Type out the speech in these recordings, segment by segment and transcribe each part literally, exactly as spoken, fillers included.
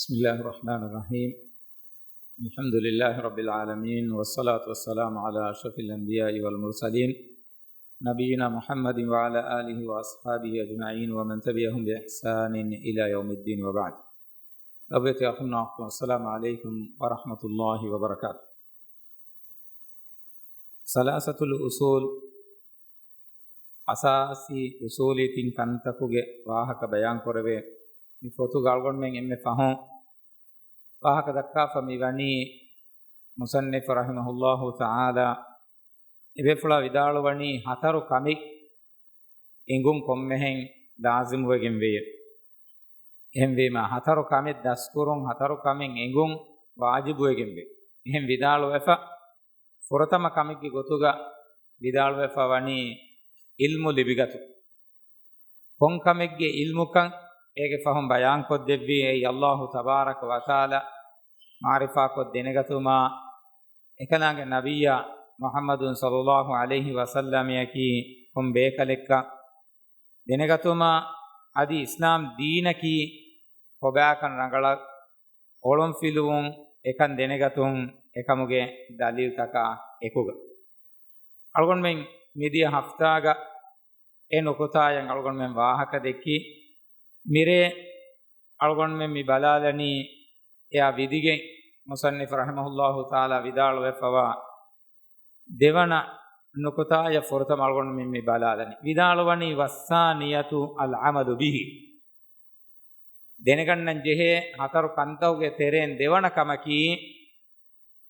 بسم الله الرحمن الرحيم. الحمد لله رب العالمين، والصلاة والسلام على أشرف الأنبياء والمرسلين، نبينا محمد وعلى آله وأصحابه أجمعين ومن تبعهم بإحسان إلى يوم الدين، وبعد. ލޮބުވެތި އަޚުންނާ އުޚްތުން، السلام عليكم ورحمة الله وبركاته. ސަލާސަތުލް އުސޫލް، އަސާސީ އުސޫލީ ތިން ކަންތަކުގެ ވާހަކަ ބަޔާން ކުރެވޭ މި ފޮތުގަ އަޅުގަނޑުމެން އެންމެ ފަހުން ވާހަކަ ދައްކާފަ މި ވަނީ، މުޞައްނިފު ރަޙިމަހުﷲ ތަޢާލާ އެބޭފުޅާ ވިދާޅުވަނީ ހަތަރު ކަމެއް އެނގުން ކޮންމެހެން ލާޒިމުވެގެން ވެޔޭ. އެހެންވީމަ ހަތަރު ކަމެއް ދަސްކުރުން، ހަތަރު ކަމެއް އެނގުން ވާޖިބުވެގެން ވޭ. އެހެން ވިދާޅުވެފަ، ފުރަތަމަ ކަމެއްގެ ގޮތުގަ ވިދާޅުވެފަ ވަނީ ޢިލްމު ލިބިގަތުން. ކޮން ކަމެއްގެ ޢިލްމުކަން އޭގެ ފަހުން ބަޔާންކޮށްދެއްވީ އެއީ ﷲ ތަބާރަކަ ވަތަޢާލާ މަޢުރިފާކޮށް ދެނެގަތުމާ، އެކަލާނގެ ނަބިއްޔާ މުޙައްމަދު ޞައްލައްލާހު ޢަލައިހި ވަސައްލަމައަކީ ކޮން ބޭކަލެއްކަން ދެނެގަތުމާ، އަދި އިސްލާމް ދީނަކީ ކޮބާކަން ރަނގަޅަށް އޮޅުންފިލުވުން، އެކަން ދެނެގަތުން، އެކަމުގެ ދަލީލްތަކާ އެކުގަ. އަޅުގަނޑުމެން މިދިޔަ ހަފްތާގަ އެ ނުކުތާއަށް އަޅުގަނޑުމެން ވާހަކަ ދެއްކި. މިރޭ އަޅުގަނޑުމެން މި ބަލާލަނީ، އެއާ ވިދިގެން މުޞައްނިފު ރަޙިމަހުﷲ ތަޢާލާ ވިދާޅުވެފަވާ ދެވަނަ ނުކުތާއަށް ފުރަތަމަ އަޅުގަނޑުމެން މި ބަލާލަނީ. ވިދާޅުވަނީ، والثانية العمل به. ދެނެގަންނަން ޖެހޭ ހަތަރު ކަންތަކުގެ ތެރެއިން ދެވަނަ ކަމަކީ،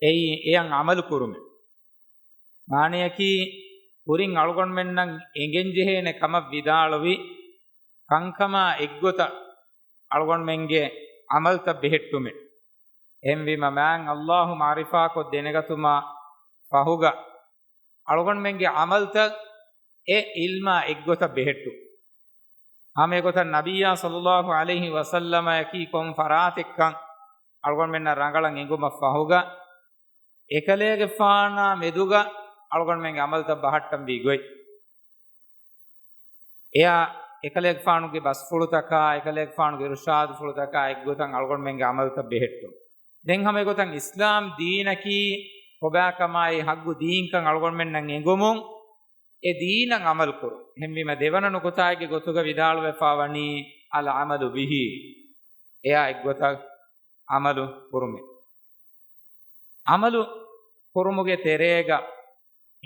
އެއީ އެއަށް ޢަމަލު ކުރުމެއް. މާނަޔަކީ، ކުރިން އަޅުގަނޑުމެންނަށް އެނގެންޖެހޭނެ ކަމަށް ވިދާޅުވި ކަންކަމާ އެއްގޮތަށް އަޅުގަނޑުމެންގެ ޢަމަލުތައް ބެހެއްޓުމެއް. އެހެންވީމަ، މާތް ﷲ މަޢުރިފާކޮށް ދެނެގަތުމާ ފަހުގަ އަޅުގަނޑުމެންގެ ޢަމަލުތައް އެ ޢިލްމާ އެއްގޮތަށް ބެހެއްޓުން. ހަމަ އެގޮތަށް ނަބިއްޔާ ޞައްލައްލާހު ޢަލައިހި ވަސައްލަމައަކީ ކޮން ފަރާތެއްކަން އަޅުގަނޑުމެންނަށް ރަނގަޅަށް އެނގުމަށް ފަހުގަ، އެކަލޭގެފާނާ މެދުގަ އަޅުގަނޑުމެންގެ ޢަމަލުތައް ބަހައްޓަންވީ ގޮތް. އެއާ އެކަލޭގެފާނުގެ ބަސްފުޅުތަކާ، އެކަލޭގެފާނުގެ އިރުޝާދުފުޅުތަކާ އެއްގޮތަށް އަޅުގަނޑުމެންގެ ޢަމަލުތައް ބެހެއްޓުން. ދެން ހަމަ އެގޮތަށް އިސްލާމް ދީނަކީ ކޮބާކަމާއި ޙައްޤު ދީންކަން އަޅުގަނޑުމެންނަށް އެނގުމުން، އެ ދީނަށް ޢަމަލު ކުރުން. އެހެންވީމަ، ދެވަނަ ނުކުތާގެ ގޮތުގަ ވިދާޅުވެފާ ވަނީ، العمل به. އެއާ އެއްގޮތަށް ޢަމަލު ކުރުމެއް. ޢަމަލު ކުރުމުގެ ތެރޭގަ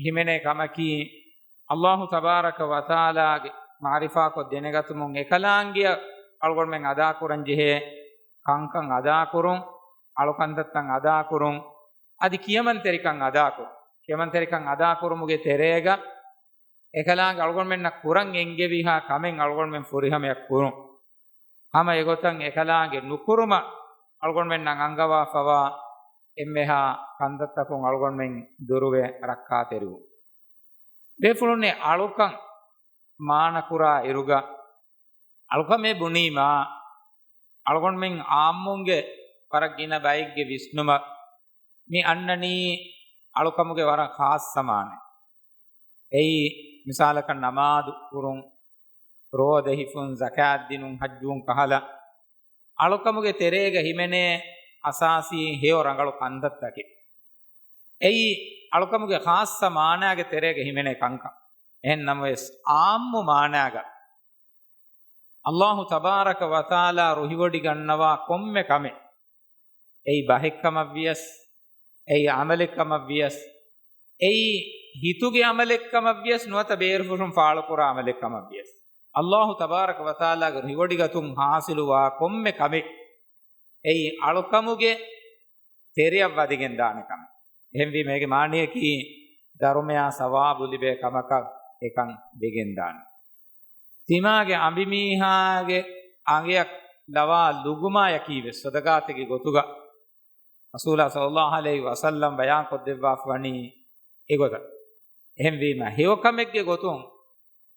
ހިމެނޭ ކަމަކީ، ﷲ ތަބާރަކަ ވަތަޢާލާގެ މަޢުރިފާކޮށް ދެނެގަތުމުން އެކަލާނގެއަށް އަޅުގަނޑުމެން އަދާކުރަން ޖެހޭ ކަންކަން އަދާކުރުން، އަޅުކަންތައްތައް އަދާކުރުން، އަދި ކިޔަމަންތެރިކަން އަދާކުރުން. ކިޔަމަންތެރިކަން އަދާކުރުމުގެ ތެރޭގަ އެކަލާނގެ އަޅުގަނޑުމެންނަށް ކުރަން އެންގެވިހާ ކަމެއް އަޅުގަނޑުމެން ފުރިހަމަޔަށް ކުރުން. ހަމަ އެގޮތަށް އެކަލާނގެ ނުކުރުމަށް އަޅުގަނޑުމެންނަށް އަންގަވާފަވާ އެންމެހާ ކަންތައްތަކުން އަޅުގަނޑުމެން ދުރުވެ ރައްކާތެރިވުން. ބޭފުޅުންނެ، އަޅުކަން މާނަކުރާ އިރުގަ އަޅުކަމޭ ބުނީމާ، އަޅުގަނޑުމެން އާއްމުންގެ ވަރަށް ގިނަ ބައެއްގެ ވިސްނުމަށް މި އަންނަނީ އަޅުކަމުގެ ވަރަށް ޚާއްޞަ މާނަ. އެއީ، މިސާލަކަށް، ނަމާދު ކުރުން، ރޯދަ ހިފުން، ޒަކާތް ދިނުން، ޙައްޖުވުން ކަހަލަ، އަޅުކަމުގެ ތެރޭގަ ހިމެނޭ އަސާސީ ހެޔޮ ރަނގަޅު ކަންތައްތަކެއް. އެއީ، އަޅުކަމުގެ ޚާއްޞަ މާނާގެ ތެރޭގަ ހިމެނޭ ކަންކަން. އެހެން ނަމަވެސް، އާއްމު މާނާގަ ﷲ ތަބާރަކަ ވަތަޢާލާ ރުހިވޮޑިގަންނަވާ ކޮންމެ ކަމެއް، އެއީ ބަހެއްކަމަށްވިޔަސް، އެއީ ޢަމަލެއްކަމަށްވިޔަސް، އެއީ ހިތުގެ ޢަމަލެއްކަމަށްވިޔަސް، ނުވަތަ ބޭރުފުށުން ފާޅުކުރާ ޢަމަލެއްކަމަށްވިޔަސް، ﷲ ތަބާރަކަ ވަތަޢާލާގެ ރުހިވޮޑިގަތުން ޙާޞިލުވާ ކޮންމެ ކަމެއް، އެއީ އަޅުކަމުގެ ތެރެއަށް ވަދެގެން ދާނެ ކަމެއް. އެހެންވީމަ، އޭގެ މާނަޔަކީ، ދަރުމަޔާ ސަވާބު ލިބޭ ކަމަކަށް އެކަން ވެގެންދާނެ. ތިމާގެ އަނބިމީހާގެ އަނގަޔަށް ލަވާ ލުގުމާޔަކީވެސް ޞަދަޤާތެއްގެ ގޮތުގަ ރަސޫލާ ޞައްލައްލާހު ޢަލައިހި ވަސައްލަމް ބަޔާންކޮށްދެއްވާފަ ވަނީ އެގޮތަށް. އެހެންވީމަ، ހެޔޮކަމެއްގެ ގޮތުން،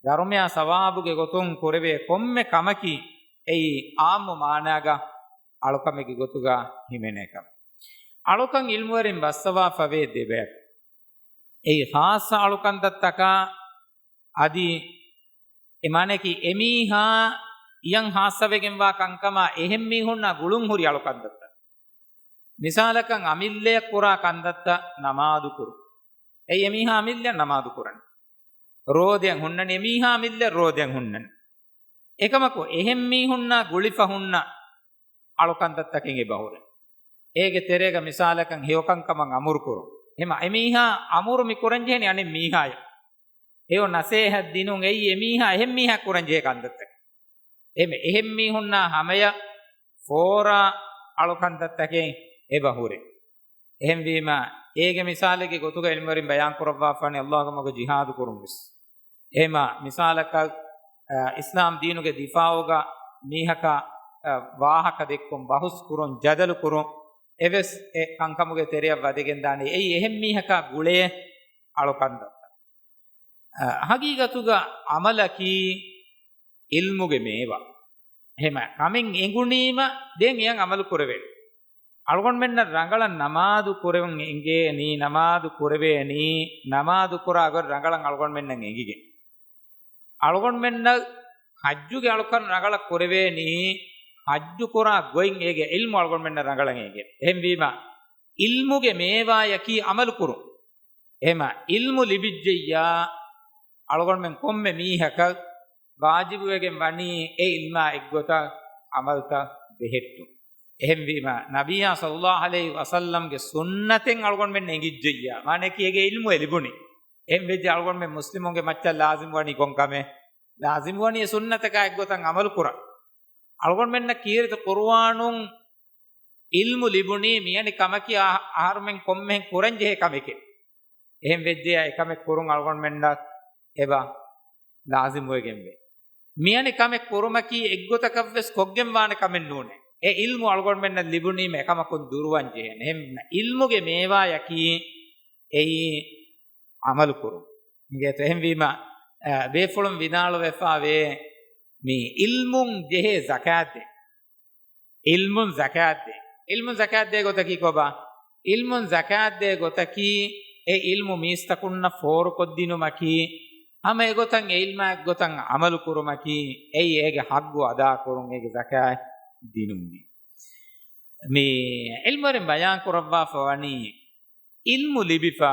ދަރުމަޔާ ސަވާބުގެ ގޮތުން ކުރެވޭ ކޮންމެ ކަމަކީ، އެއީ އާއްމު މާނާގަ އަޅުކަމެއްގެ ގޮތުގަ ހިމެނޭ ކަމެއް. އަޅުކަން ޢިލްމުވެރިން ބައްސަވާފަވޭ ދެބަޔަކަށް. އެއީ ޚާއްޞަ އަޅުކަންތައްތަކާ، އަދި އެ މާނައަކީ އެމީހާ އިޔަން ހާއްސަވެގެންވާ ކަންކަމާ އެހެން މީހުންނާ ގުޅުން ހުރި އަޅުކަންތައްތައް. މިސާލަކަށް އަމިއްލަޔަށް ކުރާ ކަންތައްތައް ނަމާދު ކުރުން. އެއީ އެމީހާ އަމިއްލަޔަށް ނަމާދު ކުރަން. ރޯދައަށް ހުންނަނީ އެމީހާ އަމިއްލަޔަށް ރޯދައަށް ހުންނަން. އެކަމަކު އެހެން މީހުންނާ ގުޅިފަ ހުންނަ އަޅުކަންތައްތަކެއް އެބަ ހުރޭ. އޭގެ ތެރޭގަ މިސާލަކަށް ހެޔޮކަންކަމަށް އަމުރު ކުރުން. އެހެމަ އެމީހާ އަމުރު މި ކުރަންޖެހެނީ އަނެއް މީހާޔަށް. ހެޔޮ ނަސޭހަތް ދިނުން އެއީ އެމީހާ އެހެން މީހާ ކުރަންޖެހޭ ކަންތައްތަކެއް. އެހެމަ އެހެން މީހުންނާ ހަމަޔަށް ފޯރާ އަޅުކަންތައްތަކެއް އެބަ ހުރޭ. އެހެންވީމަ، އޭގެ މިސާލެއްގެ ގޮތުގަ އިލްމުވެރިން ބަޔާން ކުރައްވާފާނެ އައްލާހުގެ މަގު ޖިހާދު ކުރުން ވެސް. އެހެމަ މިސާލަކަށް، އަ، އިސްލާމް ދީނުގެ ދިފާއުގަ މީހަކާ، އަ، ވާހަކަ ދެއްކުން، ބަހުސް ކުރުން، ޖަދަލު ކުރުން އެވެސް އެ ކަންކަމުގެ ތެރެއަށް ވަދެގެން ދާނެ. އެއީ އެހެން މީހަކާ ގުޅޭ އަޅުކަންތައްތައް. އަ، ހަގީގަތުގަ އަމަލަކީ އިލްމުގެ މޭވާ. އެހެމަ ކަމެއް އެނގުނީމަ ދެން އެޔަށް އަމަލު ކުރެވޭނެ. އަޅުގަނޑުމެންނަށް ރަނގަޅަށް ނަމާދު ކުރެވުން އެނގޭނީ، ނަމާދު ކުރެވޭނީ، ނަމާދު ކުރާ ގޮތް ރަނގަޅަށް އަޅުގަނޑުމެންނަށް އެނގިގެން. އަޅުގަނޑުމެންނަށް ޙައްޖުގެ އަޅުކަން ރަނގަޅަށް ކުރެވޭނީ، ޙައްޖު ކުރާ ގޮތް އޭގެ ޢިލްމު އަޅުގަނޑުމެންނަށް ރަނގަޅަށް އެނގެން. އެހެންވީމަ، ޢިލްމުގެ މޭވާޔަކީ ޢަމަލު ކުރުން. އެހެމަ ޢިލްމު ލިބިއްޖެއްޔާ، އަޅުގަނޑުމެން ކޮންމެ މީހަކަށް ވާޖިބުވެގެން ވަނީ އެ ޢިލްމާ އެއްގޮތަށް ޢަމަލުތައް ބެހެއްޓުން. އެހެންވީމަ، ނަބިއްޔާ ޞައްލައްލާހު ޢަލައިހި ވަސައްލަމްގެ ސުންނަތެއް އަޅުގަނޑުމެންނަށް އެނގިއްޖެއްޔާ، މާނައަކީ އޭގެ ޢިލްމު އެ ލިބުނީ. އެހެން ވެއްޖެ އަޅުގަނޑުމެން މުސްލިމުންގެ މައްޗަށް ލާޒިމް ވަނީ ކޮން ކަމެއް؟ ލާޒިމް ވަނީ އެ ސުންނަތަކާ އެއްގޮތަށް ޢަމަލު ކުރަން. އަޅުގަނޑުމެންނަށް ކީރިތި ޤުރުއާނުން ޢިލްމު ލިބުނީ މިޔަނި ކަމަކީ އަ-، އަހަރުމެން ކޮންމެހެން ކުރަންޖެހޭ ކަމެކޭ. އެހެން ވެއްޖެޔާ އެކަމެއް ކުރުން އަޅުގަނޑުމެންނަށް އެބަ ލާޒިމުވެގެންވޭ. މިޔަނި ކަމެއް ކުރުމަކީ އެއްގޮތަކަށްވެސް ކޮށްގެންވާނެ ކަމެއް ނޫނޭ. އެ ޢިލްމު އަޅުގަނޑުމެންނަށް ލިބުނީމަ އެކަމަކުން ދުރުވަން ޖެހޭނެ. އެހެން ޢިލްމުގެ މޭވާޔަކީ އެއީ ޢަމަލު ކުރުން. އިނގޭތޯ؟ އެހެންވީމަ، އަ، ބޭފުޅުން ވިދާޅުވެފާވޭ މި ޢިލްމުން ޖެހޭ ޒަކާތް ދޭ. ޢިލްމުން ޒަކާތް ދޭ. ޢިލްމުން ޒަކާތް ދޭ ގޮތަކީ ކޮބާ؟ ޢިލްމުން ޒަކާތް ދޭ ގޮތަކީ، އެ ޢިލްމު މީސްތަކުންނަށް ފޯރުކޮށްދިނުމަކީ، ހަމަ އެގޮތަށް އެ ޢިލްމާ އެއްގޮތަށް ޢަމަލު ކުރުމަކީ، އެއީ އޭގެ ޙައްޤު އަދާކުރުން، އޭގެ ޒަކާތް ދިނުން. މި ޢިލްމުވެރިން ބަޔާން ކުރައްވާފަ ވަނީ، ޢިލްމު ލިބިފަ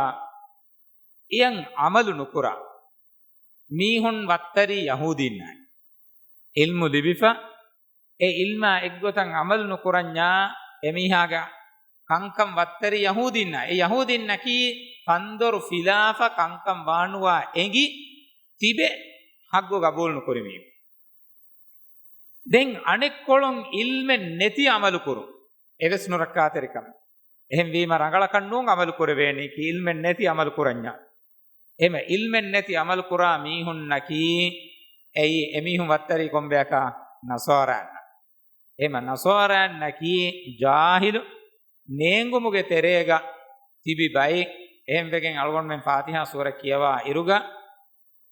އެޔަށް ޢަމަލު ނުކުރާ މީހުން ވައްތަރީ ޔަހޫދީންނާނެ. ޢިލްމު ލިބިފަ، އެ ޢިލްމާ އެއްގޮތަށް ޢަމަލު ނުކުރަންޏާ، އެމީހާގެ ކަންކަން ވައްތަރީ ޔަހޫދީންނާ. އެ ޔަހޫދީންނަކީ ފަންދޮރު ފިލާފަ ކަންކަން ވާނުވާ އެނގި ތިބެ ޙައްޤު ޤަބޫލު ނުކުރި މީހުން. ދެން އަނެއްކޮޅުން ޢިލްމެއް ނެތި ޢަމަލު ކުރުން އެވެސް ނުރައްކާތެރިކަމެއް. އެހެންވީމަ ރަނގަޅަކަށް ނޫން ޢަމަލު ކުރެވޭނީކީ ޢިލްމެއް ނެތި ޢަމަލު ކުރަންޏާ. އެހެމަ ޢިލްމެއް ނެތި ޢަމަލު ކުރާ މީހުންނަކީ އެއީ އެމީހުން ވައްތަރީ ކޮންބަޔަކާ؟ ނަޞާރާންނަށް. އެހެމަ ނަޞާރާންނަކީ ޖާހިލު ނޭނގުމުގެ ތެރޭގަ ތިބި ބައެއް. އެހެންވެގެން އަޅުގަނޑުމެން ފާތިޙާ ސޫރަ ކިޔަވާ އިރުގަ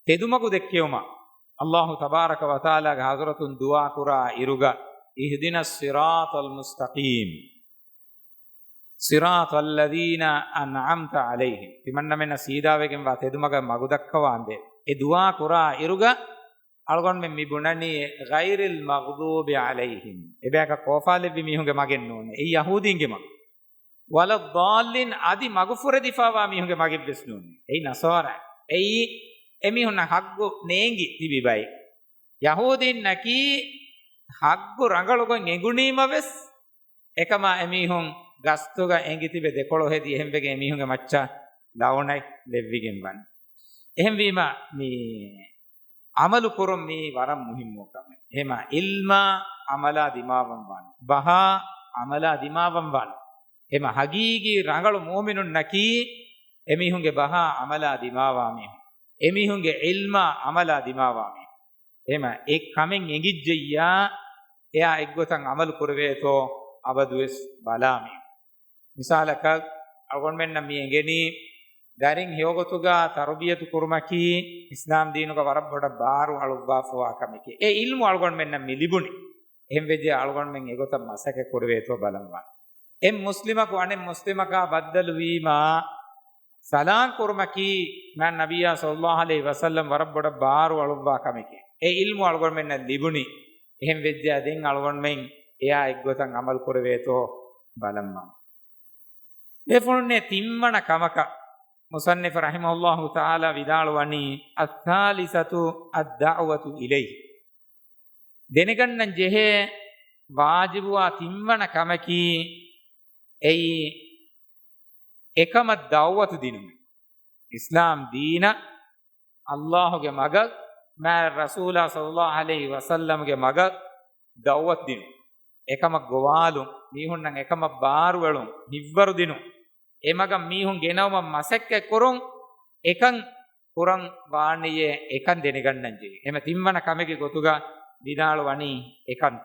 ތެދުމަގު ދެއްކެވުމަށް އައްލާހު ތަބާރަކަ ވަތަޢާލާގެ ޙަޟްރަތުން ދުޢާ ކުރާ އިރުގަ، اهدنا الصراط المستقيم صراط الذين أنعمت عليهم، ތިމަންނަމެންނަށް ސީދާވެގެންވާ ތެދުމަގަށް މަގުދައްކަވާނދޭ. އެ ދުޢާ ކުރާ އިރުގަ އަޅުގަނޑުމެން މި ބުނަނީ، غير المغضوب عليهم، އެބަޔަކަށް ކޯފާލެއްވި މީހުންގެ މަގެއް ނޫނޭ، އެއީ ޔަހޫދީންގެ މަގު. ولا الضالين، އަދި މަގުފުރެދިފާވާ މީހުންގެ މަގެއްވެސް ނޫނޭ. އެއީ ނަޞާރާ. އެއީ އެމީހުންނަށް ޙައްޤު ނޭނގި ތިބި ބައެއް. ޔަހޫދީންނަކީ ޙައްޤު ރަނގަޅުގޮތް އެނގުނީމަވެސް، އެކަމާ އެމީހުން ގަސްތުގަ އެނގިތިބެ ދެކޮޅު ހެދި އެހެންވެގެން އެމީހުންގެ މައްޗަށް ލަޢުނަތް ލެއްވިގެން ވަން. އެހެންވީމަ މި ޢަމަލު ކުރުން މީ ވަރަށް މުހިއްމު ކަމެއް. އެހެމަ ޢިލްމާ ޢަމަލާ ދިމާވަން ވާނެ. ބަހާ ޢަމަލާ ދިމާވަން ވާނެ. އެހެމަ ޙަޤީޤީ ރަނގަޅު މުއުމިނުންނަކީ އެމީހުންގެ ބަހާ ޢަމަލާ ދިމާވާ މީހުން. އެމީހުންގެ ޢިލްމާ ޢަމަލާ ދިމާވާ މީހުން. އެހެމަ އެ ކަމެއް އެނގިއްޖެއްޔާ، އެއާ އެއްގޮތަށް ޢަމަލު ކުރެވޭތޯ އަބަދުވެސް ބަލާ މީހުން. މިސާލަކަށް، އަޅުގަނޑުމެންނަށް މި އެނގެނީ، ދަރިން ހެޔޮގޮތުގަ ތަރުބިޔަތު ކުރުމަކީ އިސްލާމް ދީނުގަ ވަރަށް ބޮޑަށް ބާރު އަޅުއްވާފަވާ ކަމެކޭ. އެ ޢިލްމު އަޅުގަނޑުމެންނަށް މި ލިބުނީ. އެހެންވެއްޖެ އަޅުގަނޑުމެން އެގޮތަށް މަސައްކަތް ކުރެވޭތޯ ބަލަންވާނެ. އެއް މުސްލިމަކު އަނެއް މުސްލިމަކާ ބައްދަލުވީމާ، ސަލާން ކުރުމަކީ މާތް ނަބިއްޔާ ޞައްލައްލާހު ޢަލައިހި ވަސައްލަމް ވަރަށް ބޮޑަށް ބާރު އަޅުއްވާ ކަމެކޭ. އެ ޢިލްމު އަޅުގަނޑުމެންނަށް ލިބުނީ. އެހެން ވެއްޖާ ދެން އަޅުގަނޑުމެން އެއާ އެއްގޮތަށް ޢަމަލު ކުރެވޭތޯ ބަލަންވާނެ. ބޭފުޅުންނޭ ތިންވަނަ ކަމަކަށް މުޞައްނިފު ރަޙިމަހުﷲ ތަޢާލާ ވިދާޅުވަނީ، الثالثة الدعوة إليه. ދެނެގަންނަން ޖެހޭ ވާޖިބުވާ ތިންވަނަ ކަމަކީ، އެއީ އެކަމަށް ދަޢުވަތު ދިނުމެއް. އިސްލާމް ދީނަށް، ﷲގެ މަގަށް، މާތް ރަސޫލާ ޞައްލަﷲ ޢަލައިހި ވަސައްލަމްގެ މަގަށް ދަޢުވަތު ދިނުން، އެކަމަށް ގޮވާލުން، މީހުންނަށް އެކަމަށް ބާރުއެޅުން، ހިތްވަރު ދިނުން، އެ މަގަށް މީހުން ގެނައުމަށް މަސައްކަތް ކުރުން، އެކަން ކުރަން ވާނެޔޭ، އެކަން ދެނެގަންނަން ޖެހޭ. އެމަ ތިންވަނަ ކަމެއްގެ ގޮތުގަ ވިދާޅުވަނީ އެކަން.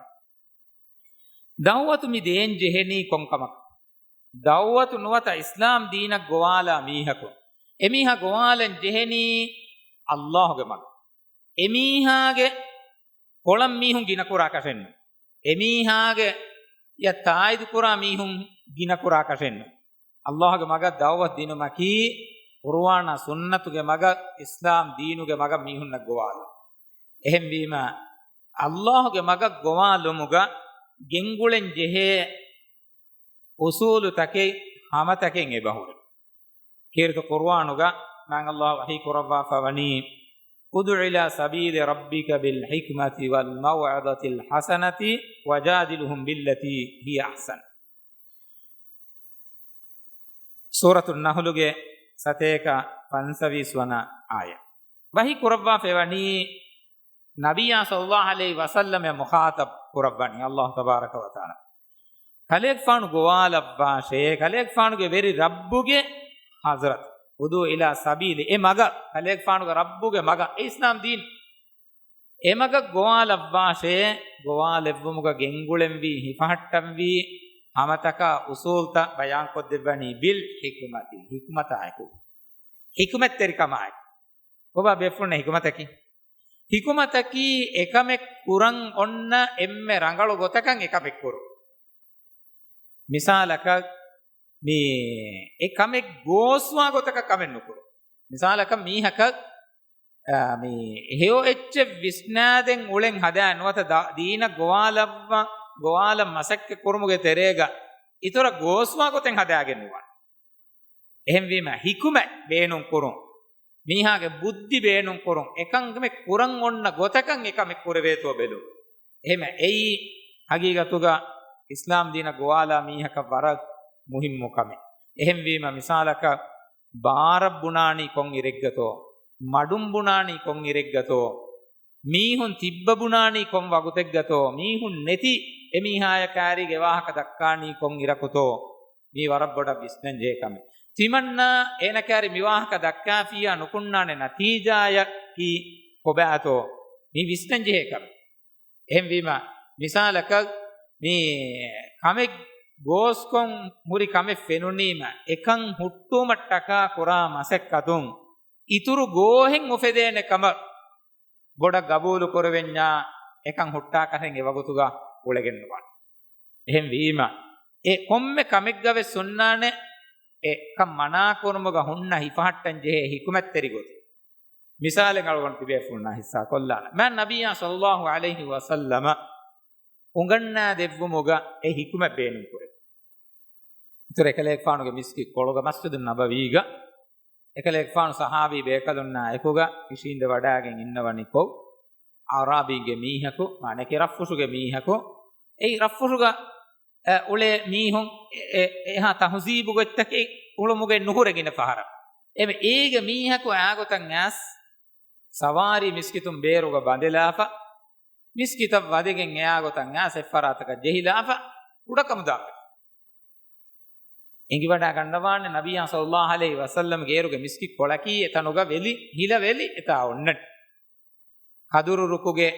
ދަޢުވަތު މި ދޭން ޖެހެނީ ކޮންކަމަކަށް؟ ދަޢުވަތު ނުވަތަ އިސްލާމް ދީނަށް ގޮވާލާ މީހަކު، އެމީހާ ގޮވާލަން ޖެހެނީ ﷲގެ މަގަށް. އެމީހާގެ ކޮޅަށް މީހުން ގިނަކުރާކަށެއްނު. އެމީހާގެ ޔަށް ތާއީދުކުރާ މީހުން ގިނަކުރާކަށެއްނު. ﷲގެ މަގަށް ދަޢުވަތު ދިނުމަކީ ޤުރުއާނާ ސުންނަތުގެ މަގަށް، އިސްލާމް ދީނުގެ މަގަށް މީހުންނަށް ގޮވާލުން. އެހެންވީމަ، ﷲގެ މަގަށް ގޮވާލުމުގަ ގެންގުޅެން ޖެހޭ އުޞޫލުތަކެއް ހަމަތަކެއް އެބަހުރި. ކީރިތި ޤުރުއާނުގަ މާތް ﷲ ވަޙީ ކުރައްވާފަ ވަނީ، ادع إلى سبيل ربك بالحكمة والموعظة الحسنة وجادلهم بالتي هي أحسن. ސޫރަތު ނަޙްލުގެ ސަތޭކަ ފަންސަވީސް ވަނަ އާޔަތް. ވަޙީ ކުރައްވާފައިވަނީ ނަބިއްޔާ ޞައްލަﷲ ޢަލައިހި ވަސައްލަމަށް މުޚާޠަބް ކުރައްވަނީ ﷲ ތަބާރަކަ ވަތަޢާލާ. ކަލޭގެފާނު ގޮވާލައްވާށޭ، ކަލޭގެފާނުގެ ވެރި ރައްބުގެ ޙަޟްރަތަށް. ادع إلى سبيل، އެ މަގަށް، ކަލޭގެފާނުގެ ރައްބުގެ މަގަށް، އެ އިސްލާމް ދީން. އެ މަގަށް ގޮވާލައްވާށޭ، ގޮވާލެއްވުމުގަ ގެންގުޅެންވީ، ހިފަހައްޓަންވީ، ހަމަތަކާ އުޞޫލްތައް ބަޔާންކޮށްދެއްވަނީ، ބިލް ޙިކުމަތި، ޙިކުމަތާއެކު، ޙިކުމަތްތެރިކަމާއެކު. ކޮބާ ބޭފުޅުންނޭ ޙިކުމަތަކީ؟ ޙިކުމަތަކީ އެކަމެއް ކުރަން އޮންނަ އެންމެ ރަނގަޅު ގޮތަކަށް އެކަމެއް ކުރުން. މިސާލަކަށް، މި އެ ކަމެއް ގޯސްވާ ގޮތަކަށް ކަމެއް ނުކުރުން. މިސާލަކަށް މީހަކަށް، އާ، މި ހެޔޮ އެއްޗެއް ވިސްނާދެން އުޅެން ހަދާ ނުވަތަ ދ-، ދީނަށް ގޮވާލައްވަ-، ގޮވާލަން މަސައްކަތް ކުރުމުގެ ތެރޭގަ އިތުރަށް ގޯސްވާ ގޮތެއް ހަދާގެން ނުވާނެ. އެހެންވީމަ، ޙިކުމަތް ބޭނުން ކުރުން. މީހާގެ ބުއްދި ބޭނުން ކުރުން. އެކަން ކަމެއް ކުރަން އޮންނަ ގޮތަކަށް އެކަމެއް ކުރެވޭތޯ ބެލުން. އެހެމަ އެއީ ހަގީގަތުގަ އިސްލާމް ދީނަށް ގޮވާލާ މީހަކަށް ވަރަށް މުހިއްމު ކަމެއް. އެހެންވީމަ، މިސާލަކަށް ބާރަށް ބުނާނީ ކޮން އިރެއްގަތޯ، މަޑުން ބުނާނީ ކޮން އިރެއްގަތޯ، މީހުން ތިއްބަ ބުނާނީ ކޮން ވަގުތެއްގަތޯ، މީހުން ނެތި އެމީހާޔަށް ކާރީގެ ވާހަކަ ދައްކާނީ ކޮން އިރަކުތޯ، މީ ވަރަށް ބޮޑަށް ވިސްނަން ޖެހޭ ކަމެއް. ތިމަންނާ އޭނަ ކާރި މި ވާހަކަ ދައްކާފިއްޔާ ނުކުންނާނެ ނަތީޖާޔަކީ ކޮބާތޯ، މީ ވިސްނަން ޖެހޭ ކަމެއް. އެހެންވީމަ، މިސާލަކަށް މި ކަމެއް ގޯސްކޮށް ހުރި ކަމެއް ފެނުނީމަ، އެކަން ހުއްޓުވުމަށްޓަކާ ކުރާ މަސައްކަތުން އިތުރު ގޯހެއް އުފެދޭނެ ކަމަށް ބޮޑަށް ގަބޫލު ކުރެވެންޏާ، އެކަން ހުއްޓާކަށެއް އެވަގުތުގަ އުޅެގެން ނުވާނެ. އެހެންވީމަ، އެ ކޮންމެ ކަމެއްގަވެސް ހުންނާނެ، އެކަން މަނާކުރުމުގަ ހުންނަ ހިފަހައްޓަން ޖެހޭ ޙިކުމަތްތެރި ގޮތެއް. މިސާލެއް އަޅުގަނޑު ތިބޭފުޅުންނާ ޙިއްޞާ ކޮށްލާނަން. މާތް ނަބިއްޔާ ޞައްލަﷲ ޢަލައިހި ވަސައްލަމަ އުނގަންނާ ދެއްވުމުގަ އެ ޙިކުމަތް ބޭނުން ކުރޭ. އިތުރަށް އެކަލޭގެފާނުގެ މިސްކިތް ކޮޅުގަ މަސްޖިދުއް ނަބަވީގަ އެކަލޭގެފާނު ޞަޙާބީ ބޭކަލުންނާ އެކުގަ އިށީނދެ ވަޑާގެން އިންނަވަނިކޮށް، އަޢުރާބީންގެ މީހަކު، މާނައަކީ ރަށްފުށުގެ މީހަކު، އެއީ ރަށްފުށުގަ، އެ، އުޅޭ މީހުން އެ، އެ، އެހާ ތަހުޒީބު ގޮތްތަކެއް އުޅުމުގެ ނުހުރެ ގިނަ ފަހަރަށް. އެމެ އޭގެ މީހަކު އާގޮތަށް އައިސް، ސަވާރީ މިސްކިތުން ބޭރުގަ ބަނދެލާފަ، މިސްކިތަށް ވަދެގެން އެއާގޮތަށް އައިސް އެއްފަރާތަކަށް ޖެހިލާފަ، ކުޑަކަމުދާ އެނގިވަޑާ ގަންނަވާނެ ނަބިއްޔާ ޞައްލަﷲ ޢަލައިހި ވަސައްލަމްގެ އޭރުގެ މިސްކިތް ކޮޅަކީ އެތަނުގަ ވެލި، ހިލަ ވެލި އެތާ އޮންނަނީ. ކަދުރު ރުކުގެ،